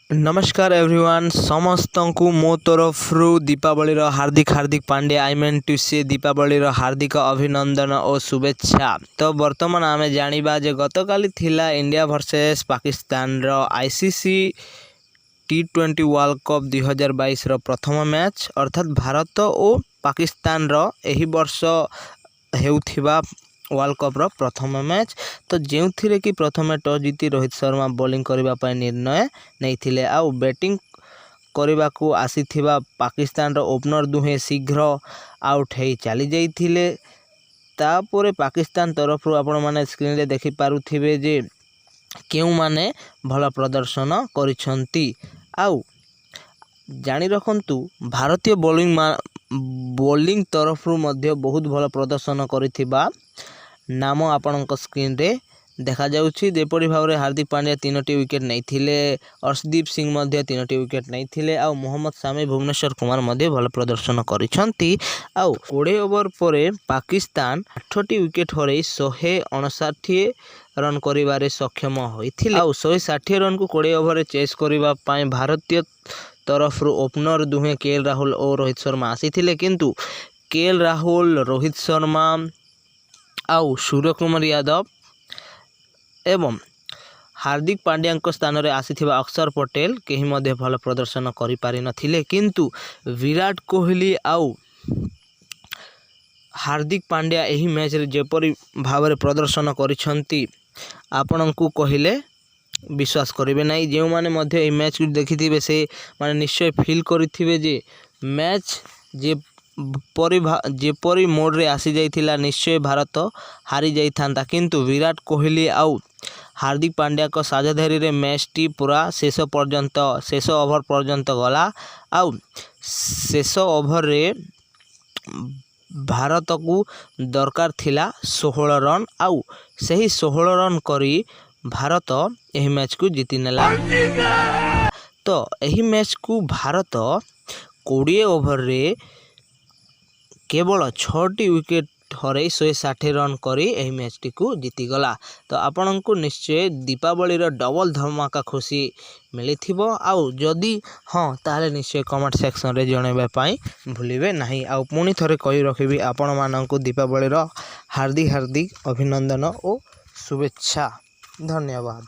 ନମସ୍କାର ଏଭ୍ରିୱାନ୍, ସମସ୍ତଙ୍କୁ ମୋ ତରଫରୁ ଦୀପାବଳିର ହାର୍ଦ୍ଦିକ Hardik Pandya, I mean to ସେ ଦୀପାବଳିର ହାର୍ଦ୍ଦିକ ଅଭିନନ୍ଦନ ଓ ଶୁଭେଚ୍ଛା। ତ ବର୍ତ୍ତମାନ ଆମେ ଜାଣିବା ଯେ ଗତକାଲି ଥିଲା ଇଣ୍ଡିଆ ଭର୍ସେସ୍ ପାକିସ୍ତାନର ଆଇସିସି ଟି20 ୱାର୍ଲଡ଼ କପ୍ 2022ର ପ୍ରଥମ ମ୍ୟାଚ୍, ଅର୍ଥାତ୍ ଭାରତ ଓ ପାକିସ୍ତାନର ଏହି ବର୍ଷ ହେଉଥିବା ୱାର୍ଲଡ଼ କପ୍ର ପ୍ରଥମ ମ୍ୟାଚ୍। ତ ଯେଉଁଥିରେ କି ପ୍ରଥମେ ଟସ୍ ଜିତି ରୋହିତ ଶର୍ମା ବୋଲିଂ କରିବା ପାଇଁ ନିର୍ଣ୍ଣୟ ନେଇଥିଲେ। ଆଉ ବ୍ୟାଟିଂ କରିବାକୁ ଆସିଥିବା ପାକିସ୍ତାନର ଓପନର୍ ଦୁହେଁ ଶୀଘ୍ର ଆଉଟ୍ ହେଇ ଚାଲି ଯାଇଥିଲେ। ତାପରେ ପାକିସ୍ତାନ ତରଫରୁ ଆପଣମାନେ ସ୍କ୍ରିନ୍ରେ ଦେଖିପାରୁଥିବେ ଯେ କେଉଁମାନେ ଭଲ ପ୍ରଦର୍ଶନ କରିଛନ୍ତି। ଆଉ ଜାଣି ରଖନ୍ତୁ, ଭାରତୀୟ ବୋଲିଂ ତରଫରୁ ମଧ୍ୟ ବହୁତ ଭଲ ପ୍ରଦର୍ଶନ କରିଥିବା ନାମ ଆପଣଙ୍କ ସ୍କ୍ରିନ୍ରେ ଦେଖାଯାଉଛି। ଯେପରି ଭାବରେ ହାର୍ଦ୍ଦିକ ପାଣ୍ଡ୍ୟା ତିନୋଟି ୱିକେଟ୍ ନେଇଥିଲେ, ଅର୍ଶଦୀପ ସିଂ ମଧ୍ୟ ତିନୋଟି ୱିକେଟ୍ ନେଇଥିଲେ, ଆଉ ମୋହମ୍ମଦ ସାମି, ଭୁବନେଶ୍ୱର କୁମାର ମଧ୍ୟ ଭଲ ପ୍ରଦର୍ଶନ କରିଛନ୍ତି। ଆଉ 20 ଓଭର ପରେ ପାକିସ୍ତାନ ଆଠଟି ୱିକେଟ୍ ହରାଇ 159 ରନ୍ କରିବାରେ ସକ୍ଷମ ହୋଇଥିଲେ। ଆଉ 160 ରନ୍କୁ 20 ଓଭରରେ ଚେସ୍ କରିବା ପାଇଁ ଭାରତୀୟ ତରଫରୁ ଓପନର୍ ଦୁହେଁ କେ ଏଲ୍ ରାହୁଲ ଓ ରୋହିତ ଶର୍ମା ଆସିଥିଲେ। କିନ୍ତୁ କେ ଏଲ୍ ରାହୁଲ, ରୋହିତ ଶର୍ମା ଆଉ ସୂର୍ଯ୍ୟକୁମାର ଯାଦବ ଏବଂ ହାର୍ଦ୍ଦିକ ପାଣ୍ଡ୍ୟାଙ୍କ ସ୍ଥାନରେ ଆସିଥିବା ଅକ୍ଷର ପଟେଲ କେହି ମଧ୍ୟ ଭଲ ପ୍ରଦର୍ଶନ କରିପାରିନଥିଲେ। କିନ୍ତୁ ବିରାଟ କୋହଲି ଆଉ ହାର୍ଦ୍ଦିକ ପାଣ୍ଡ୍ୟା ଏହି ମ୍ୟାଚ୍ରେ ଯେପରି ଭାବରେ ପ୍ରଦର୍ଶନ କରିଛନ୍ତି, ଆପଣଙ୍କୁ କହିଲେ ବିଶ୍ୱାସ କରିବେ ନାହିଁ। ଯେଉଁମାନେ ମଧ୍ୟ ଏହି ମ୍ୟାଚ୍କୁ ଦେଖିଥିବେ, ସେ ମାନେ ନିଶ୍ଚୟ ଫିଲ୍ କରିଥିବେ ଯେ ମ୍ୟାଚ୍ ଯେପରି ମୋଡ଼ରେ ଆସିଯାଇଥିଲା, ନିଶ୍ଚୟ ଭାରତ ହାରି ଯାଇଥାନ୍ତା। କିନ୍ତୁ ବିରାଟ କୋହଲି ଆଉ ହାର୍ଦ୍ଦିକ ପାଣ୍ଡ୍ୟାଙ୍କ ସାଝେଦାରୀରେ ମ୍ୟାଚ୍ଟି ପୁରା ଶେଷ ପର୍ଯ୍ୟନ୍ତ, ଶେଷ ଓଭର ପର୍ଯ୍ୟନ୍ତ ଗଲା। ଆଉ ଶେଷ ଓଭରରେ ଭାରତକୁ ଦରକାର ଥିଲା 16 ରନ୍, ଆଉ ସେହି 16 ରନ୍ କରି ଭାରତ ଏହି ମ୍ୟାଚ୍କୁ ଜିତିନେଲା। ତ ଏହି ମ୍ୟାଚ୍କୁ ଭାରତ 20 ଓଭରରେ କେବଳ ଛଅଟି ୱିକେଟ୍ ହରାଇ 160 ରନ୍ କରି ଏହି ମ୍ୟାଚ୍ଟିକୁ ଜିତିଗଲା। ତ ଆପଣଙ୍କୁ ନିଶ୍ଚୟ ଦୀପାବଳିର ଡବଲ୍ ଧମାକା ଖୁସି ମିଳିଥିବ। ଆଉ ଯଦି ହଁ, ତାହେଲେ ନିଶ୍ଚୟ କମେଣ୍ଟ ସେକ୍ସନରେ ଜଣାଇବା ପାଇଁ ଭୁଲିବେ ନାହିଁ। ଆଉ ପୁଣି ଥରେ କହି ରଖିବି, ଆପଣମାନଙ୍କୁ ଦୀପାବଳିର ହାର୍ଦ୍ଦିକ ହାର୍ଦ୍ଦିକ ଅଭିନନ୍ଦନ ଓ ଶୁଭେଚ୍ଛା। ଧନ୍ୟବାଦ।